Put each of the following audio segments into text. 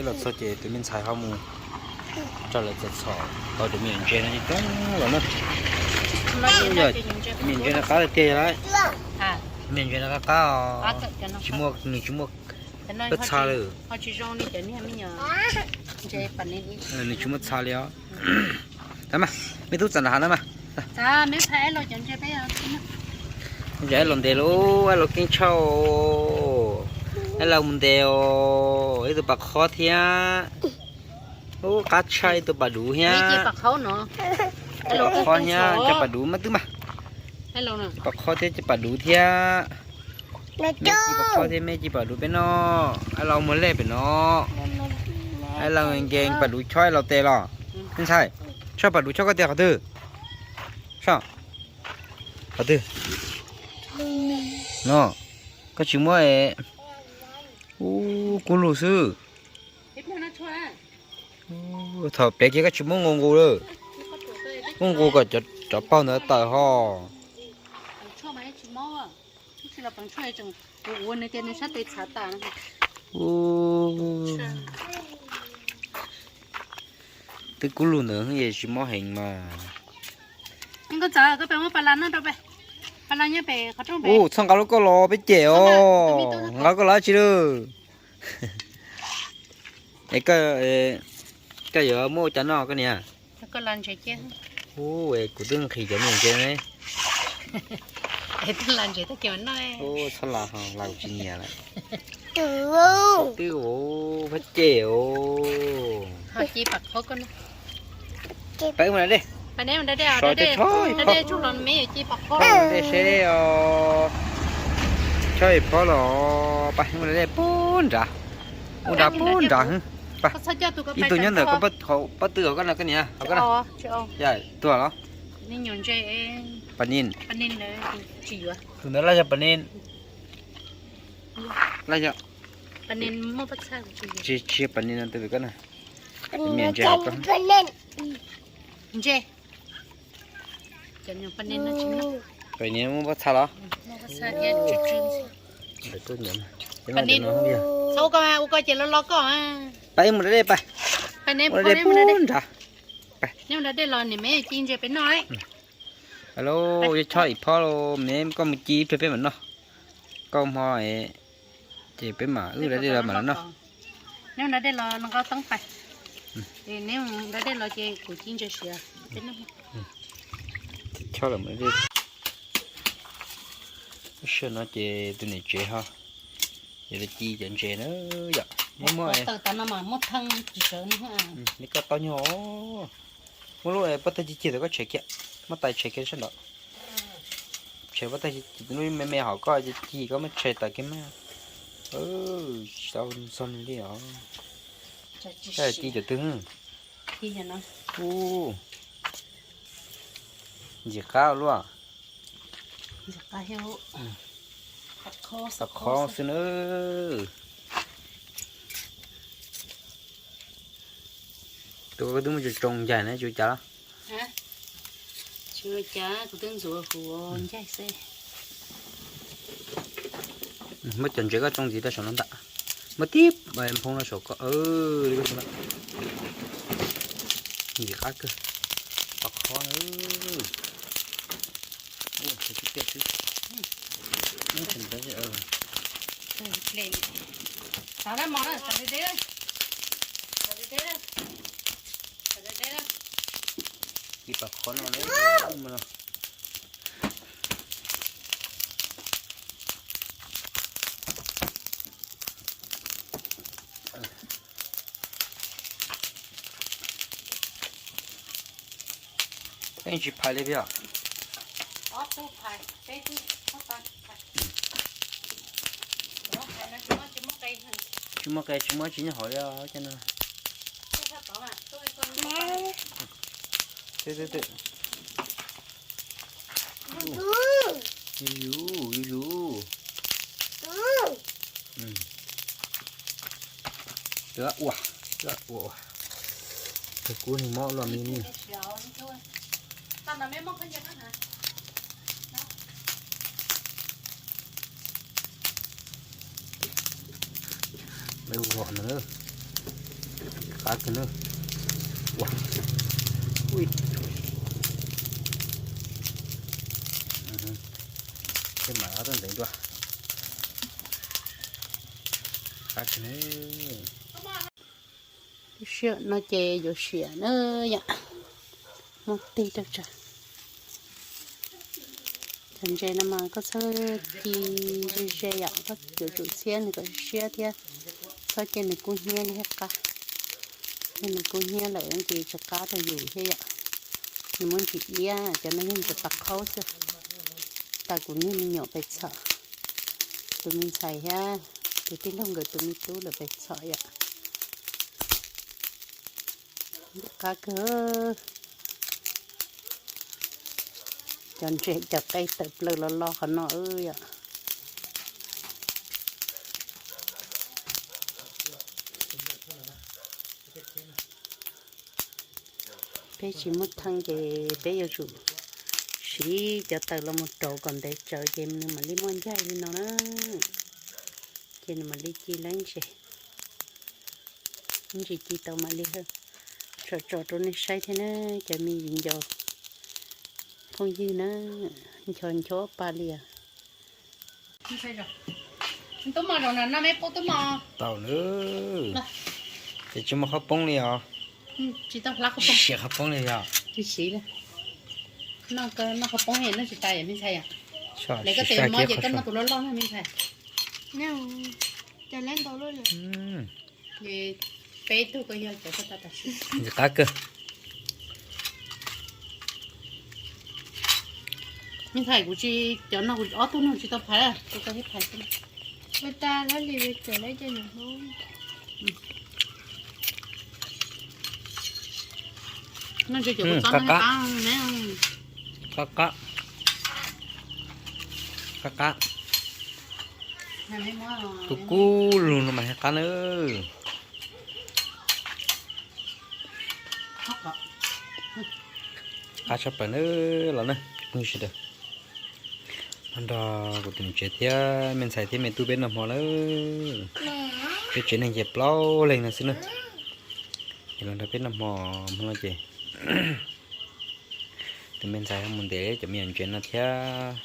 Los txog ces tus me ntxhais ho mus tso lawv txom txhom tau tus me nyuam ntses no coob los na. Yog me nyuam ntses no qab tiag tiag lawm. Me nyuam ntses no qab qab os, tsis muaj, nws tsis muaj pab txha li. Nws tsis muaj txha li os. Tag mas, me tub txam nram hav na mas. Ntses los ntev lauj, los keeb tshaj os. Ib los mus ntev os, ib tug pas qhob thiab. Ub, qab tshaj ib tug pas duv thiab. Pas qhob thiab cov pas duv mas twb mas. Pas qhob thiab cov pas duv thiab. Pas qhob thiab me ci pas duv peb no. Ib los mus lej pem no. Ib los nkees pas duv chob ib los tes los. Me ntxhais, chob pas duv chob koj tes qhov twg? Soj, qhov twg? No, koj tsis muab es. Ub, kub lug xwb. Thaum pem kiag koj tsis muab nqus nqus lawm. Muab nqus kom cov paug ntawd tawm ho. Twb kub lug ntawd es tsis mob heev mas. Ub, txhob nqa lub koj los peb cem os. Nqa koj los dab tsi lawm? Es koj yuav muab ua cas noj koj niam? Ub, kuv twb nqhis cov me ntses ne. Ub, txhob las ho, las kuv tsis nyiam lawm. Twb ua phab cem os. Peb mus da dej. Sov cov chob ib phob, dej seb os. Chob ib phob los peb mus da dej pub nrad. Ub, nrad pub nrad. Ib tug nyob ntawm koj pob tw hauv koj no koj niam, hauv koj no. Tuaj los. Pas nin. Tus ntawd laj yog pas nin. Laj yog. Tsis, tsis yog pas nin no, tus vim koj na. Ntses. Pas nin muaj pob txha los? Ua koj ces los los koj. Peb mus da dej pab. Ua da dej pub nrad. Alo, yuav chob ib phob los, me koj mus ci ib pliag peb mam noj. Koj hmo ces peb mam wb da dej los mam los noj. Chob lawm. Lub sij hawm no ces tus niam tsev ho yuav los ci cov ntses na yom. Muab, muab, li koj tau nyuag os. Muab lub pob tawg ci ci tawm koj tshem kiag, muab tais tshem kiag sab nraud. Tshem pob tawg ci, lub me me hauv koj ci ci koj muab tshem tawm kiag mas. Tsis tau ntxog li os. Koj ci cov twg? Ub, ntxim qab luaj. Qab qhob xwb na. Tus koj twb muab tsoo ncaig na, tsis ua cas los? Tsis ua cas, kuv twb ntxuav huv ncaig xwb. Muab cov ntses koj tsoo ntxiv rau saum no ntag. Muab tib nphoo no saum ko, li koj tsoo ntawd. Ntxim qab kawg. Pas qhob na. Ci pas qhob no na. Peb tsis phais li thiab. Tsis muaj qe, tsis muaj tsis nyob hauv li os. Yus, yus, yus. Ua, ua, ua. Kub ni mob los me ni. Peb ua hom na. Qab kawg na. Ua, ui, tej mam ob tug ntev dua. Qab kawg na. Lub sij hawm no ces yuav siav na yom. Muab tig rau tsam. Cov ntses no mas koj txhob ci ze ze yom, koj yuav tsum txhiab nws kom siab thiab, txhob cia nws kub hnyiab li thiaj qab. Yog nws kub hnyiab lawm ces tsis qab rau yus thiab yom. Nws muaj ntsis iab, cov no yog ntses pas qhaub xwb. Tas kuv niag me nyuam pes txhom, tus me ntxhais thiab tus tij laug nkawd tus me tub lawv pes txhom yom. Qab kawg. Cov ntses cov qe tawm plaws los los qhov no yom. Peb tsis muaj theej ces peb yuav tsum siv cov taws los mus rauv kom ntev tsawv ces nws mam li muaj ncaig li no na. Ces nws mam li ci lawm ntses. Ntsis ci tau mam li tso tso rau nej saib thiab na, cov me viv ncaus phooj ywg na, ncho ncho pa lias. Tau na, ces tsis muaj qhov poob li os. Siav qhov poob li yog. Qab kawg. Me ntxhais, kuv tsis, cov no kuv ob tug no tsis tau phais, kuv tau thiab phais xwb. Qab qab. Qab qab. Kub kub lug no mas qab na. Qab tshaj plaws na los na, phooj ywg sawv daws. Nrog kuv tus niam tsev thiab me ntxhais thiab me tub peb noj hmo lawm. Peb tsev neeg ces plaub leeg no xwb na. Ces los nrog peb noj hmo, hmo no ces tus me ntxhais ho mus ntes cov me nyuam ntses no thiab,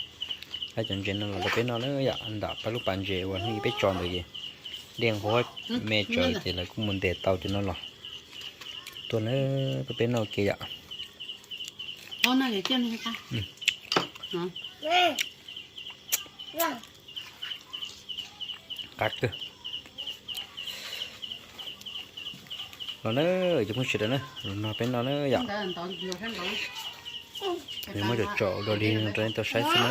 lawv cov ntses no los rau peb noj na yom, nram pab lub pas ntses uas hnub ib peb tso ntawd ces dej nqhuab me tsawv ces lawv kuj mus ntes tau cov no los tuaj na, pab peb noj ua ke yom. Qab kawg. Los na, cov phooj ywg sawv daws na, los nrog peb noj na yom. Nws muab tsom tsom ua dog dig rau nej tau saib xwb na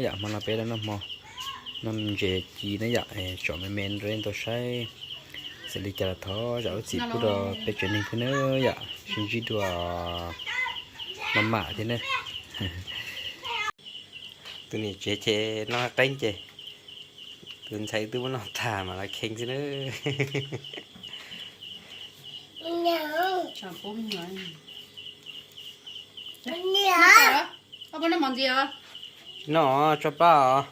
yom. Hmo no peb los noj hmo, noj ntses ci na yom, tsom me me rau nej tau saib. Txawm li cas los thov zam lub txim pub rau peb tsev neeg thiab na yom. Sib ntsib dua maj mam thiab na. Tus niam tsev ces noj qeeb ces tus ntxhais twb muab noj tag mam li kheej xwb na. Tsis noj, tso plab os.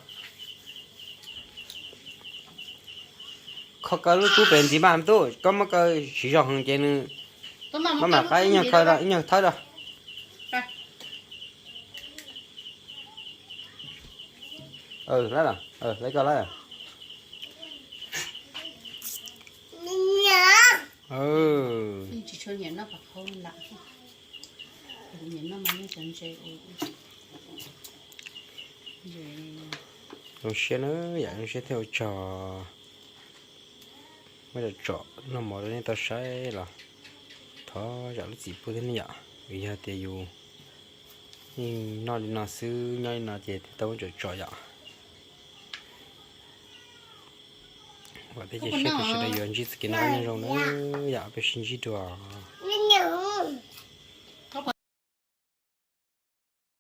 Kho kaw lub tub pem ntxiv mas tub, koj muab kaw siv zog heev ces nws maj mam qab ib nyuag thawb rau. Lawv koj lawm. Zoo siab na yom, zoo siab thiab ua tsaug. Muab tsom tsom noj mov rau nej tau saib los thov zam lub txim pub thiab ne yom. Vim yog tias yus yeej noj li no xwb, nyob li no ces thiaj tau muab tsom tsom yom. Vam thiab cia siab tias sawv daws yuav ntsib txoj kev noj qab nyob zoo na yom, peb sib ntsib dua.